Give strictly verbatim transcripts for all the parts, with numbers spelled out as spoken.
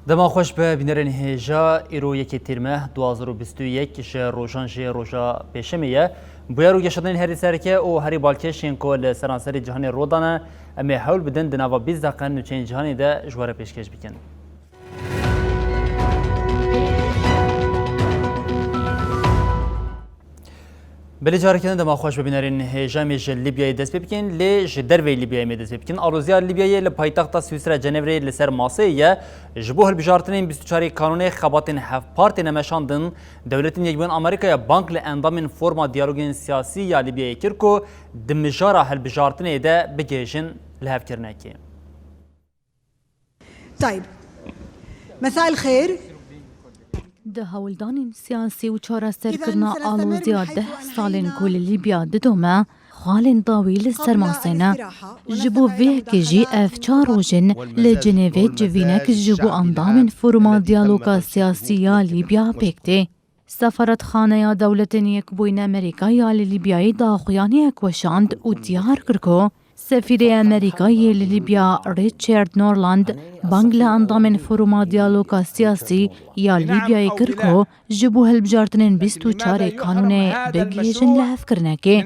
Dema xweş be bînerên hêja, îro yekê Tîrmeh du hazar û bîst û yek ji rojan jê roja pêşemê ye. Bûyer û geşedanên herî sereke û herî balkêş yên ku li seranserê cîhanê rû dane, em ê hewl bidin di nava bîst deqe nûçeyên cîhanê de ji we re pêşkêş bikin. Belê careke din dema xweş bibînerên hêja, em ê ji Lîbyayê dest pê bikin, lê ji derveyî Lîbyayê em ê dest pê bikin. Aloziya Lîbyayê li paytexta Swîsra Cenevreyê li ser maseyê ye. Ji bo hilbijartinên bîst û çarê Kanûnê xebatên hevpartî ne meşandin, Dewletên Yekbûyên Amerîkaya bang li endamên Foruma Diyalogên Siyasî ya Lîbyayê kir ku di mijara hilbijartinê de bigihêjin lihevkirinekê. Tayb. Mesel xêr. Di hewldanên siyasî û çareserkirina aloziya deh salên ku li Lîbya didome, xalên dawî li ser masê ne. Ji bo vê yekê jî ev çar roj in li Cenevê civînek ji bo endamên Foruma Diyaloga Siyasî ya Lîbya pêk tê. Sefaretxaneya Dewletên Yekbûyîn Amerîka ya li Lîbyayê daxuyaniyek weşand û diyar kir ku Sefîrê Amerîka yê li Lîbya Richard Norland bang li endamên Foruma Diyaloga Siyasî ya Lîbyayê kir ku ji bo hilbijartinên bîst û çarê Kanûnê bigihêjin lihevkirinekê.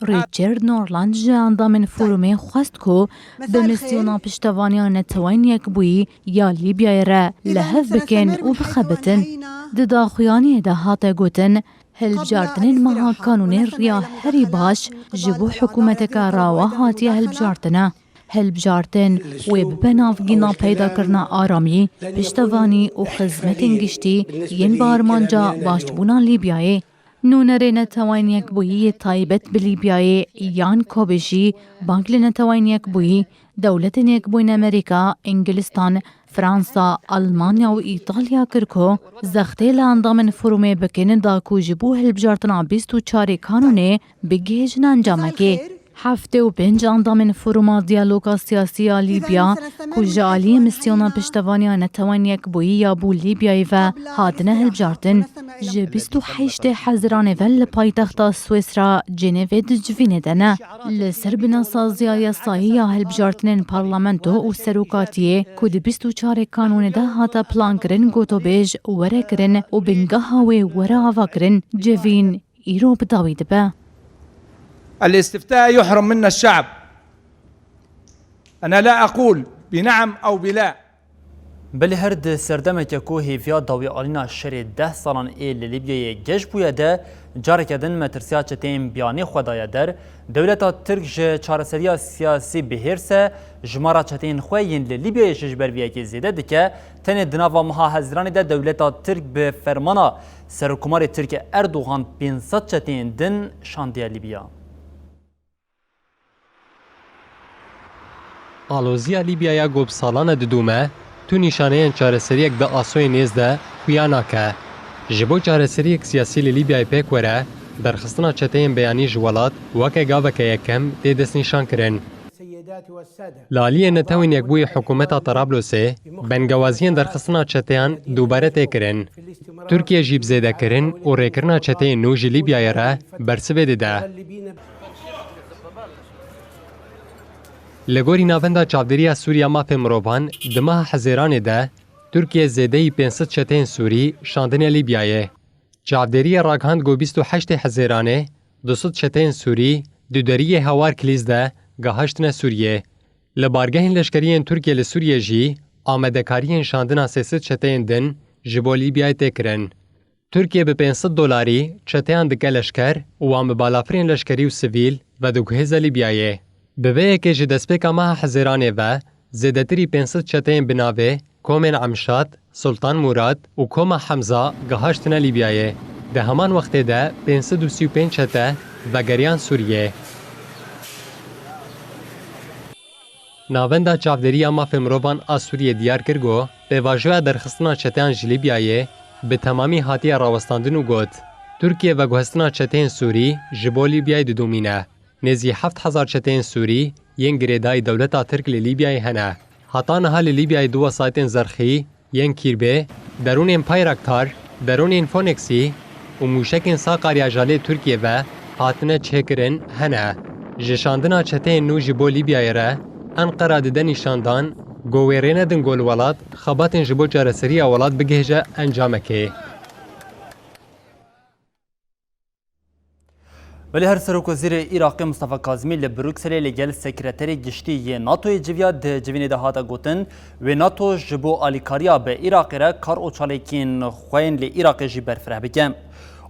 Richard Norland ji endamên forumê xwest ku bi misyona piştevaniya Neteweyên Yekbûyî ya Lîbyayê re li hev bikin û bixebitin. Di daxuyaniyê de hate gotin, hilbijartinên meha Kanûnê riya herî baş ji bo hikûmeteke rawa hatiye hilbijartine. Hilbijartin wê bibe navgîna peydakirina aramî, piştevanî û xizmetên giştî yên bi armanca başbûna Lîbyayê. Nûnerê Neteweyên Yekbûyî yê taybet bi Lîbyayê, Jan Kobe jî bang li Neteweyên Yekbûyî, Dewletên Yekbûyîn Amerîka, Îngilistan, Fransa, Almanya û Îtalya kir ku zextê li endamên forumê bikin da ku ji bo hilbijartina bîst û çarê Kanûnê bigihêjin encamekê. Heftê û pênc endamên Foruma Diyaloga Siyasî ya Lîbya ku ji aliyê Misyona Piştevaniya Netewên Yekbûyî ya bo Lîbyayê ve hatine hilbijartin, ji bîst û heştê Hezîranê ve li paytexta Swîsra Cenevê di civînê de ne. Li ser binesaziya yasayî ya hilbijartinên parlamento û serokatiyê ku di bîst û çarê Kanûnê de hate plankirin, gotobêj were kirin û bingeha wê were avakirin, civîn îro bi dawî dibe. الاستفتاء يحرم منا الشعب. أنا لا أقول بنعم أو بلا. Belê her di serdemeke ku hêviya dawîalîna şerê deh salan ê li Lîbyayê geş bûye de, careke din metirsiya çeteyên biyanî xwe daye der. Dewleta Tirk ji çareseriya siyasî bi hêrs e, jimara çeteyên xwe yên li Lîbyayê jî ji ber vê yekê zêde dike. Tenê di nava meha Hezîranê de dewleta Tirk bi fermana Serokkomarê Tirk Erdogan pênc sed çeteyên din şandiye Lîbya. Aloziya Lîbyaya ku bi salan e didome, tu nîşaneyên çareseriyek di asoyê nêz de xuya nake. Ji bo çareseriyek siyasî li Lîbyayê pêk were, derxistina çeteyên beyanî ji welat weke gaveke yekem tê destnîşankirin. Li aliyê Netewên Yekbûyî hikûmeta Terablosê bengewaziyên derxistina çeteyan dubare tê kirin. Tirkiye jî bi zêdekirin û rêkirina çeteyên nû ji Lîbyayê re bersivê dide. Li gorî Navenda Çavdêriya Sûriya Mafê Mirovan, di meha Hezêranê de Tirkiye zêdeyî pênc sed çeteyên Sûrî şandine Lîbyayê. Çavdêriyê ragihand ku bîst û heştê Hezêranê du sed çeteyên Sûrî di deriyê Hewar Kilîz de gihaştine Sûriyê. Li bargehên leşkerî yên Tirkiye li Sûriyê jî amadekariyên şandina sê sed çeteyên din ji bo Lîbyayê tê kirin. Tirkiye bi pênc sed dolarî çeteyan dike leşker û wan bi balafirên leşkerî û sivîl vediguhêze Lîbyayê. Bi vê yekê ji destpêka meha Hezêranê ve zêdetirî pênc sed çeteyên bi navê Komên Emşat, Sultan Murad û Koma Hemza gihaştine Lîbyayê. Di heman wextê de pênc sed û sî û pênc çete vegeriyan Sûriyê. Navenda Çavdêriya Mafê Mirovan a Sûriyê diyar kir ku pêvajoya derxistina çeteyan ji Lîbyayê bi temamî hatiye rawestandin û got, Tirkiye veguhestina çeteyên Sûrî ji bo Lîbyayê didomîne. Nêzî heft hezar çeteyên Sûrî yên girêdayî dewleta Tirk li Lîbyayê hene. Heta niha li Lîbyayê du wesayîtên zerxî, yên kîrbê, derûnên Payraktar, derûnên Phoenixî û mûşekên Sakarya ji aliyê Tirkiyê ve hatine çêkirin hene. Ji şandina çeteyên nû ji bo Lîbyayê re, Enqera dide nîşandan ku wê rê nedin ku li welat xebatên ji bo çareseriya welat bigihêje encamekê. Belê her Serokwezîrê Iraqê Mustafa Kazimî li Brukselê li gel Sekreterê Giştî yê NATOyê civiya. Di civînê de hate gotin, wê NATO ji bo alîkariya bi Iraqê re kar û çalakiyên xwe yên li Iraqê jî berfireh bike.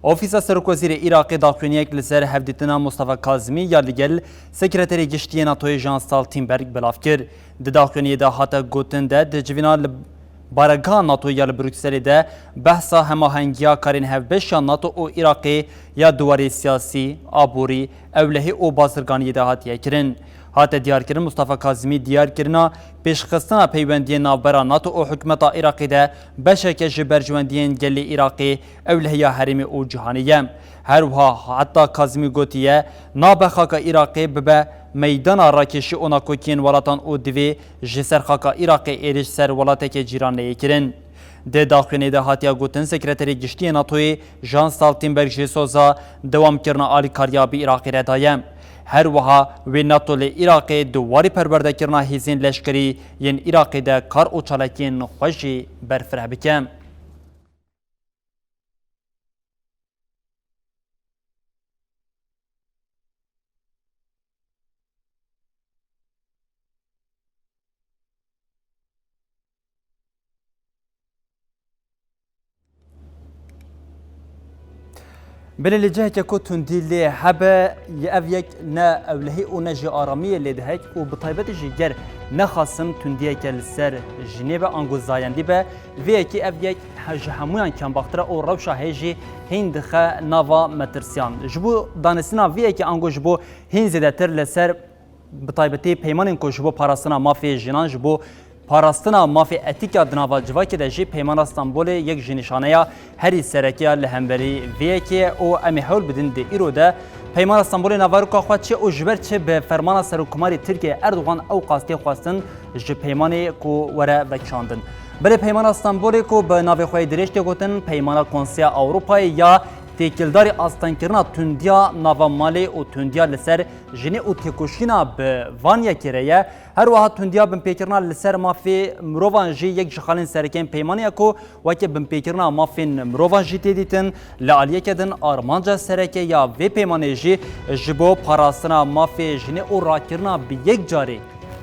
Ofîsa Serokwezîrê Iraqê daxuyaniyek li ser hevdîtina Mustafa Kazimî ya li gel Sekreterê Giştî yê NATOyê Jens Stoltenberg belav kir. Di daxuyaniyê de hate gotin de di civîna li baregeha NATO ya li Brukselê de behsa hemahengiya karên hevbeş ya NATO û Iraqê ya di warê siyasî, aborî, ewlehî û bazirganiyê de hatiye kirin. Hate diyarkirin, Mustafa Kazimî diyarkirina pêşxistina peywendiyên navbera NATO û hikûmeta Iraqê de beşeke ji berjewendiyên gelê Iraqê, ewlehiya herêmê û cîhanê ye. Her wiha heta Kazimî gotiye, nabe xaka Iraqê bibe meydana rakêşî û nakokiyên welatan û divê ji ser xaka Iraqê êrîş ser welateke cîran neyê kirin. Di daxuyanê de hatiye gotin, Sekreterê Giştî yê NATOyê Jens Stoltenberg jê soza dewamkirina alîkariya bi Iraqê re daye. Her wiha wê NATO li Iraqê di warê perwerdekirina hêzên leşkerî yên Iraqê de kar û çalakiyên xwe jî berfireh bike. Belê li ciheke ku tundî lê hebe, ev yek ne ewlehî û ne jî aramiyê lê dihek û bi taybetî jî ger nexasim tundiyeke li ser jinê be, ango zayendî be, vê yekê ev yek he-, ji hemûyan kembaxtir e û rewşa hê jî hîn dixe nava metirsiyan. Ji bo danûstina vê yekê ango ji bo hîn zêdetir li ser bi taybetî peymanên ku ji bo parastina mafê jinan, ji bo parastina mafê etîk ya di nava civakê de jî Peymana Stenbolê yek ji nîşaneya herî sereke ya li hemberî vê yekê ye û em ê hewl bidin di îro de Peymana Stenbolê naveroka xwe çi û ji ber çi bi fermana Serokkomarê Tirkiyê Erdogan ew qas tê xwestin ji peymanê ku were vekişandin. Belê Peymana Stenbolê ku bi navê xwe yê dirêj tê gotin Peymana Konseya Ewropayê ya têkildarî astengkirina tundiya nava malê û tundiya li ser jinê û têkoşîna bi van yekê re ye. Her wiha tundiya binpêkirina li ser mafê mirovan jî yek ji xalên sereke yên peymanê ye ku weke binpêkirina mafên mirovan jî tê dîtin. Li aliyeke din armanca sereke ya vê peymanê jî ji bo parastina mafê jinê û rakirina bi yek carê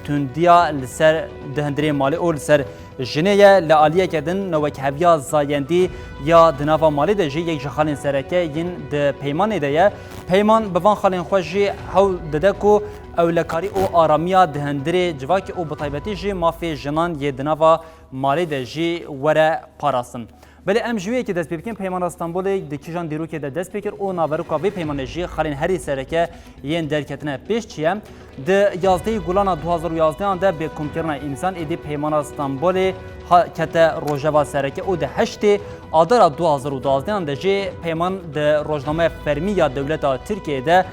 tundiya li ser di hundirê malê û li ser jinê ye. Li aliyeke din newekheviya zayendî ya di nava malê de jî yek ji xalên sereke yên di peymanê de ye. Peyman bi van xalên xwe jî hewl dide ku ewlekarî û aramiya di hundirê civakê û bi taybetî jî mafê jinan yê di nava malê de jî were parastin. Belê em ji wê yekê dest pê bikin, Peymana Stenbolê di kîjan dîrokê de dest pê kir û naveroka vê peymanê jî xalên herî sereke yên derketine pêş çi ye? Di yazdehê Gulana du hazar û yazdehan de bi komkirina îmzan êdî Peymana Stenbolê ha-, kete rojeva sereke û di heştê Adara du hazar û duazdehan de jî peyman di rojnameya fermî ya dewleta Tirkiyeyê de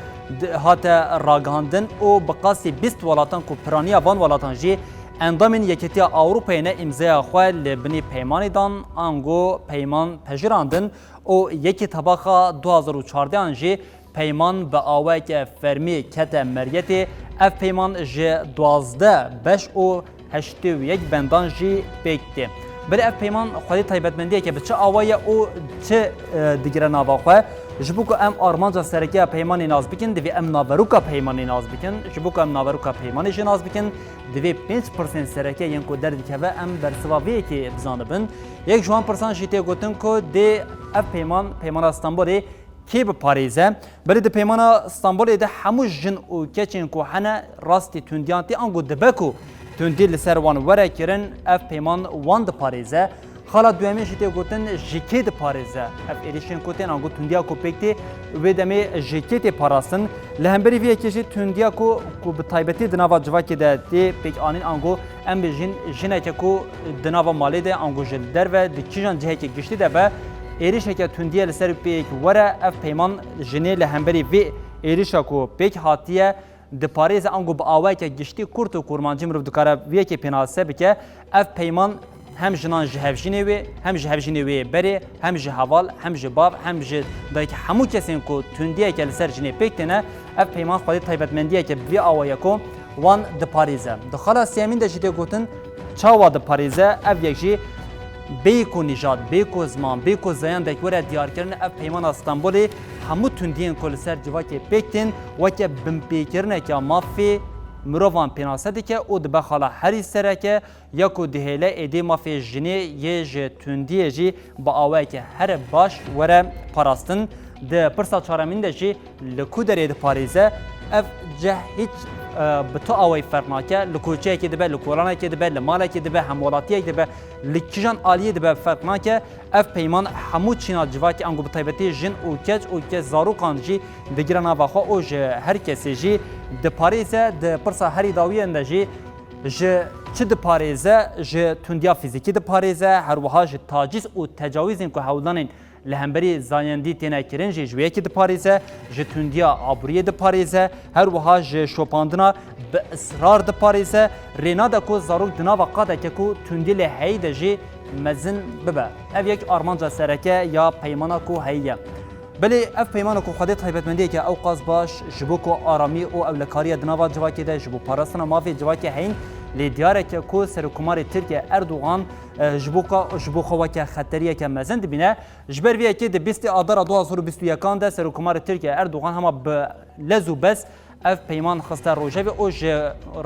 di-, hate ragihandin û bi qasî bîst welatan ku piraniya van welatan jî endamên Yekîtiya Ewropayê ne îmzaya xwe li binî peymanê dan, ango peyman pejirandin û yekê Tebaxa du hazar û çardehan jî peyman bi awayeke fermî kete meriyetê. Ev peyman ji duwazdeh beş û heştê û yek bendan jî pêk tê. Belê ev peyman xwedî taybetmendiyeke bi çi awayî ye û çi, e, digire nava xwe? Ji bo ku em armanca sereke ya peymanê nas bikin, divê em naveroka peymanê nas bikin. Ji bo ku em naveroka peymanê jî nas bikin, divê pênc pirsên sereke yên ku derdikeve em bersiva vê yekê bizanibin. Yek ji wan pirsan jî tê gotin ku dê ev peyman, Peymana Stenbolê kê biparêze? Belê di Peymana Stenbolê de hemû jin û keçên ku hene rastî tundiyan tê, ango dibe ku tundî li ser wan were kirin, ev peyman wan diparêze. Qala duyemê jî tê gotin, ji kê diparêze? Ev êrişên ku tên ango tundiya ku pêk tê, wê demê ji kê tê parastin? Li hemberî vê yekê jî tundiya ku, ku bi taybetî di nava civakê de tê pêkanîn ango em bêjin jineke ku di nava malê de ango ji derve di kîjan cihekê giştî de be, êrişeke tundiye li ser pêk were, ev peyman jinê li hemberî vê êrişa ku pêk hatiye diparêze ango bi awayeke giştî kurt û kurmancî mirov dikare vê yekê pênase bike. Ev peyman hem jinan ji hevjînê wê, hem ji hevjînê wê berê, hem ji heval, hem ji bav, hem ji dayik hemû kesên ku tundiyeke li ser jinê pêk têne, ev peyman xwedî taybetmendiyeke bi vî awayê ku wan diparêze. Di xala sêyemîn de jî tê gotin, çawa diparêze? Ev yek jî bêyî ku nîjad, bêyî ku ziman, bêyî ku zayendek were diyarkirin, ev peymana Stenbolê hemû tundiyên ku li ser civakê pêk tên weke binpêkirineke mafê mirovan pênase dike û dibe xala herî sereke ya ku dihêle êdî mafê jinê yê ji tundiyê jî bi awayeke here baş were parastin. Di pirsa çaremîn de jî li ku derê diparêze, ev cih hîç, e, bi tu awayî ferq nake. Li koçeyekê dibe, li kolanekê dibe, li malekê dibe, hemwelatiyek dibe, li kîjan aliyê dibe ferq nake. Ev peyman hemû çîna civakê ango bi taybetî jin û keç û kes zarokan jî digire nava xwe û ji her kesê jî diparêze. Di pirsa herî dawiyên de jî ji çi diparêze? Ji tundiya fîzîkî diparêze, her wiha ji tacîz û tecawîzên ku hewldanên li hemberî zayendî têne kirin jî ji wê yekê diparêze, ji tundiya aboriyê diparêze, her wiha ji şopandina bi israr diparêze, rê nade ku zarok di nava qadeke ku tundî lê heyî de jî mezin bibe. Ev yek armanca sereke ya peymana ku heyî ye. Belê ev peymana ku xwedê taybetmendiyeke ewqas baş ji bo ku aramî û ewlekariya di nava civakê de ji bo parastina mafê civakê heyîn, lê diyareke ku Serokkomarê Tirkiye Erdogan, e, ji bo ka, ji bo xwe weke xeteriyeke mezin dibîne. Ji ber vê yekê di bîstê Adara du hazar û bîst û yekan de Serokkomarê Tirkiye Erdogan hema bi lez û bez ev peyman xiste rojevê û ji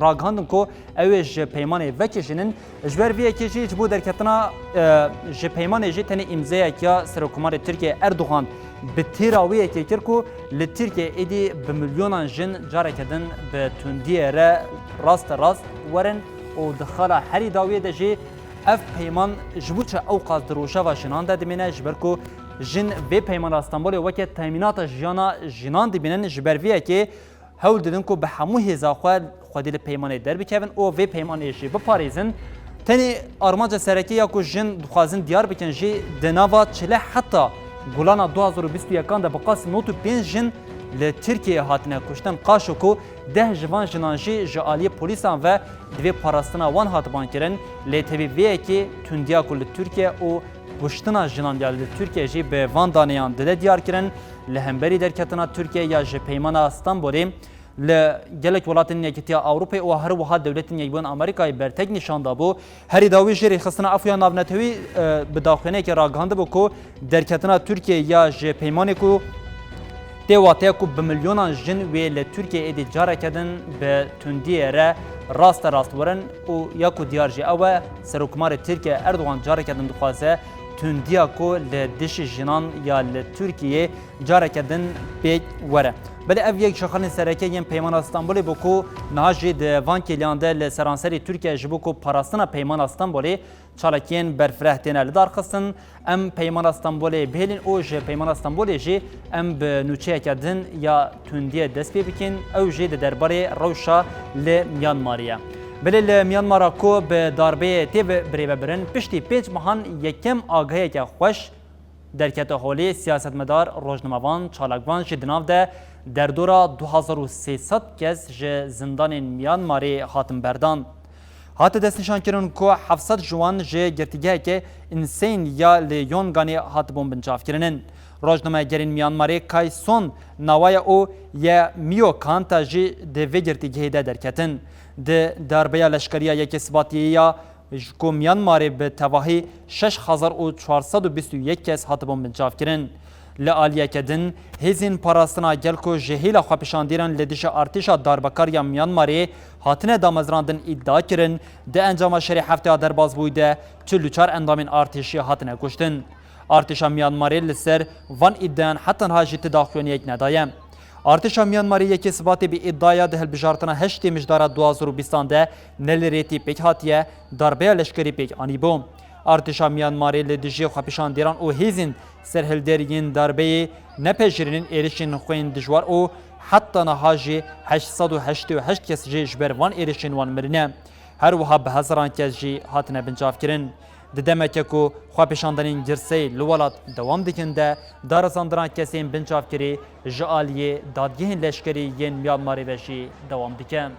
ragihandin ku ew ê ji peymanê vekişînin. Ji ber vê yekê jî ji bo derketina, e, ji peymanê jî tenê îmzeyek ya Serokkomarê Tirkiye Erdogan bi têra wê yekê kir ku li Tirkiye êdî bi milyonan jin careke din bi tundiyê re raste rast werin û di xala herî dawiyê de jî ev peyman ji bo çi ewqas di rojeva jinan de dimêne, ji ber ku jin vê peymana Stenbolê weke temînata jiyana jinan dibînin, ji ber vê yekê hewl didin ku bi hemû hêza xwe xwedî li peymanê derbikevin û vê peymanê jî biparêzin. Tenê armanca sereke ya ku jin dixwazin diyar bikin jî di nava çile heta Gulana du hazar û bîst û yekan de bi qas nod û pênc jin li Tirkiyeyê hatine kuştin, qaşo ku deh ji van jinan jî ji aliyê polîsan ve divê parastina wan hatiban kirin, lê tevî vê yekê tundiya ku li Tirkiye û kuştina jinan ya li Tirkiye jî bi van daneyan dide diyar kirin. Li hemberî derketina Tirkiye ya ji Peymana Stenbolê li gelek welatên Yekîtiya Ewropayê û her wiha Dewletên Yekbûyên Amerîkayê bertek nîşan dabû. Herî dawî jî Rêxistina Efûya Navnetewî, e, bi daxuyaniyekê ragihandibû ku derketina Tirkiye ya ji peymanê ku tê wateya ku bi milyonan jin wê li Tirkiye êdî careke din bi tundiyê re raste rast werin û ya ku diyar jî ew e, Serokkomarê Tirkiye Erdogan careke din dixwaze tundiya ku li dijî jinan ya li Tirkiyeyê careke din pêk were. Belê ev yek ji xalên sereke yên Peymana Stenbolê bû ku niha jî di van kêliyan de li seranserî Tirkiye ji bo ku parastina Peymana Stenbolê çalakiyên berfireh têne lidarxistin. Em Peymana Stenbolê bihêlin û ji Peymana Stenbolê jî em bi nûçeyeke din ya tundiyê dest pê bikin. Ew jî di derbarê rewşa li Myanmarê ye. Belê li Myanmara ku bi darbeyê tê bi-, birêvebirin, piştî pênc mehan yekem agahiyeke xweş derkete holê, siyasetmedar, rojnamevan, çalakvan jî di nav de derdora du hazar û sê sed kes ji zindanên Myanmarê hatin berdan. Hate destnîşankirin ku heft sed ji wan ji girtîgeheke Insein ya li Yonganê hatibûn binçavkirinin. Rojnamegerên Myanmarê Kay Son Nawaya û Ye Myo Kanta jî di vê girtîgehê de derketin. Di darbeya leşkeriya yekê Sibatiyê ya ji ku Myanmarê bi tevahî şeş hezar û çar sed û bîst û yek kes hatibûn binçavkirin. Li aliyeke din, hêzên parastina gel ku ji hêla xwepêşandiran li dijî artêşa darbekar ya Myanmarê hatine damezrandin îdia kirin, di encama şerê hefteya derbasbûyî de çil û çar endamên artêşî hatine kuştin. Artêşa Myanmarê li ser van îdiayan heta niha jî ti daxuyaniyek nedaye. Artêşa Myanmarê yekê Sibatê bi îdiaya di hilbijartina heştê Mijdara du hazar û bîstan de ne li rêtî pêk hatiye, darbeya leşkerî pêk anîbû. Artêşa Myanmarê li dijî xwepêşandêran û hêzên serhildêr yên darbeyê nepejirînin êrişên xwên dijwar û heta niha jî heşt sed û heştê û heşt kes jî ji ber van êrişên wan mirine. Her wiha bi hezaran kes jî hatine binçavkirin. Di demeke ku xwepêşandanên girseyê li welat dewam dikin de, darizandiran kesên binçavkirî ji aliyê dadgehên leşkerî yên Myanmarê ve jî dewam dike.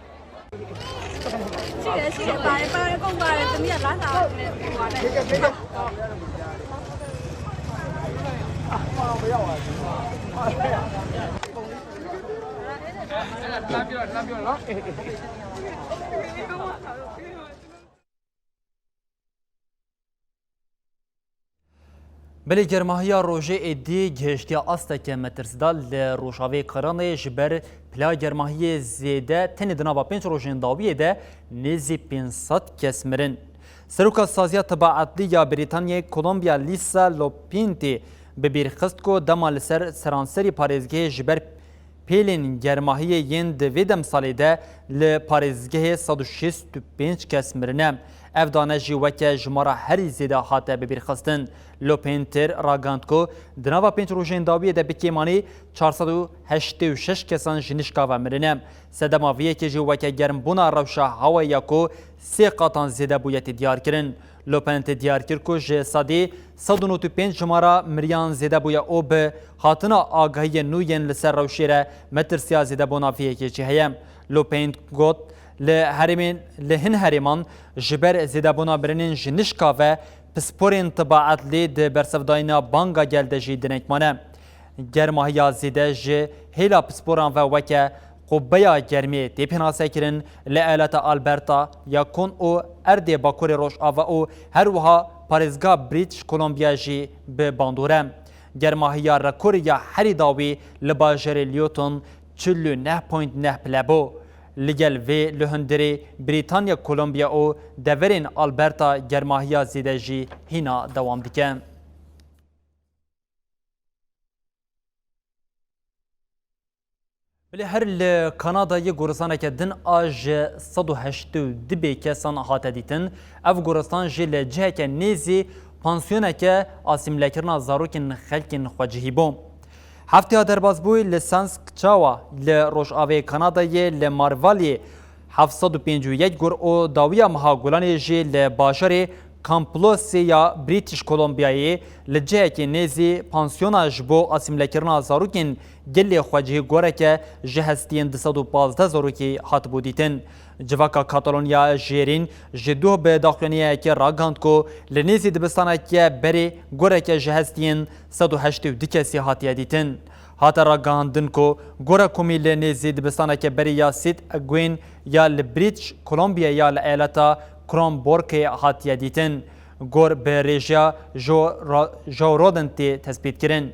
Belê germahiya rojê êdî gihiştiye asteke metirsdar li rojavê Kanadayê, ji ber pila germahiyê zêde tenê di nava pênc rojên dawiyê de nêzî pênc sed kes mirin. Seroka Saziya Tiba Etlî ya Brîtanyayê Kolombiya Lisa Lopinti bi bîr xist ku dema li ser seranserî parêzgehê ji ber pêlên germahiyê yên di vê demsalê de li parêzgehê sed û şêst û pênc kes mirine. Ev dane jî weke jimara herî zêde hate bibîrxistin. Lopinter ragihand ku di nava pênc rojên dawiyê de bi kêmanî çar sed û heştê û şeş kesan ji nişka ve mirine. Sedema vê yekê jî weke germbûna rewşa hewayê ya ku sê qatan zêde bûye tê diyarkirin. Lopent diyar kir ku ji sedî sed û nod û pênc jimara miriyan zêde bûye û bi hatina agahiyên nû yên li ser rewşê re metirsiya zêdebûna vê yekê jî heye. Lopent got, li herêmên, li hin herêman ji ber zêdebûna mirinên ji nişka ve pisporên Tiba Etlî di bersivdayîna Banga Gel de jî dinek mane. Germahiya zêde ji hêla pisporan ve weke qubeya germê tê pênasekirin, li eyaleta Alberta ya Kon û erdê Bakurê Rojava û her wiha parêzgeha British Columbia jî bi bandor e. Germahiya rekorê ya herî dawî li bajarê Lyoton çil û neh point neh pile bû. Li gel vê li hundirê Brîtanya Columbia û deverên Alberta germahiya zêde jî hîna dewam dike. Bilê her li Kanadayê goristaneke din a ji sed û heştê û du bê kesan hate dîtin. Ev goristan jî li ciheke nêzî pansiyoneke asîmlekirina zarokên xelkên xwecihî bû. Hefteya derbasbûyî li Saskatchewan li rojavê Kanadayê li Marvalyê heft sed û pêncî û yek gur û dawiya meha Gulanê jî li bajarê Kamplosê ya British Columbiayê li cihekî nêzî pansiyona ji bo asîmlekirina zarokên gelê xwecihî goreke ji hestiyên du sed û pazdeh zarokî hatibû dîtin. Civaka Katalonyaya Jêrîn ji doh bi daxuyaniyekê ragihand ku li nêzî dibistaneke berê goreke ji hestiyên sed û heştê û du kesî hatiye dîtin. Hate ragihandin ku gora komî li nêzî dibistaneke berê ya Sît Egwên ya li British Columbia ya li eyaleta Kronborkê hatiye dîtin. Gor bi rêjeya Joe Ro-, Joe Roden tê tespîtkirin.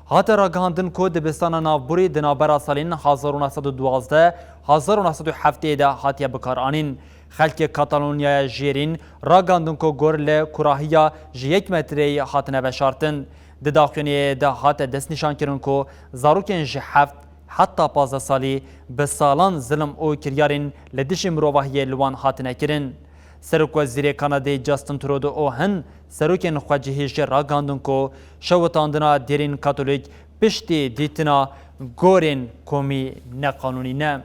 Hate ragihandin ku dibistana navborî di navbera salên hezar û neh sed û duwazdeh hezar û neh sed û heftê de hatiye bikaranîn. Xelkê Katalonyaya Jêrîn ragihandin ku gor li kurahiya ji yek metreyî hatine veşartin. Di daxuyaniyê de hate destnîşankirin ku zarokên ji heft heta pazdeh salî bi salan zilm û kiryarên li dijî mirovahiyê li wan hatine kirin. Serokwezîrê Kanadê Justin Trudeau û hin serokên xwecihî jî ragihandin ku şewitandina dêrên Katolîk piştî dîtina gorên komî neqanûnî ne.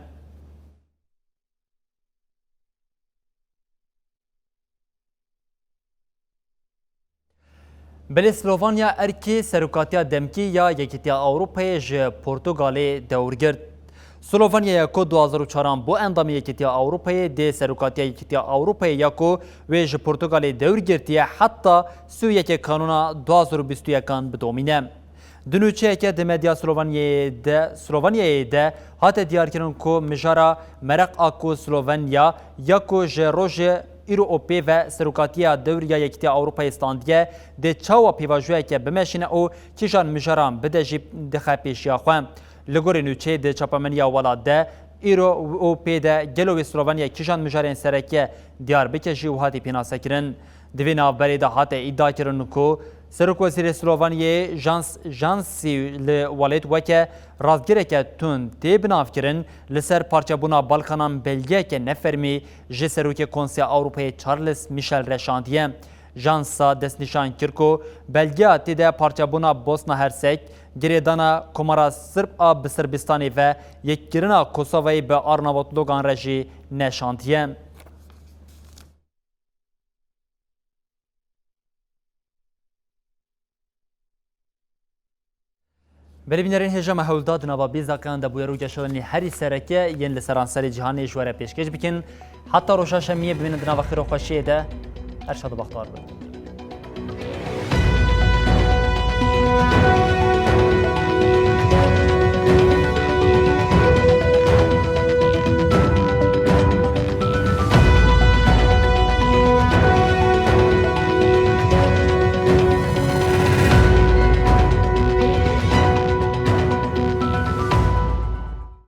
Belê Slovenya erkê serokatiya demkî ya Yekîtiya Ewropayê ji Portugalê dewr girt. Slovenya ya ku du hazar û çaran bû endamê Yekîtiya Ewropayê, dê serokatiya Yekîtiya Ewropayê ya ku wê ji Portugalê dewr girtiye heta sî û yekê Kanûna du hazar û bîst û yekan bidomîne. Di nûçeyeke di medya Slovenyayê de, Slovenyayê de hate diyarkirin ku mijara meraq a ku Slovenya ya ku ji rojê îro û pê ve serokatiya dewr ya Yekîtiya Ewropayê standiye, dê çawa pêvajoyeke bimeşîne û kîjan mijaran bide jî dixe pêşiya xwe. Li gorî nûçeyê di çapemeniya welat de îro û pê de gelo wê Slovenya kîjan mijarên sereke diyar bike jî wiha tê pênasekirin. Di vê navberê de hate îdiakirin ku Serokwezîrê Slovenyayê Jans Jansi li welêt weke rastgireke tund tê binavkirin, li ser parçebûna Balkanan belgeyeke nefermî ji Serokê Konseya Ewropayê Charles Michel re şandiye. Jansa destnîşan kir ku belgeya tê de parçebûna Bosna Hersek, girêdana Komara Sirb a bi Sirbistanê ve, yekkirina Kosovayê bi Arnavutlugan re jî neşandiye. Belê bînerên hêja, me hewl da di nava bîst deqeyan de bûyer û geşedanên herî sereke yên li seranserê cîhanê ji we re pêşkêş bikin. Heta roja şemiyê bimînin di nava xêr û xweşiyê de. Her şad û bextewar bin.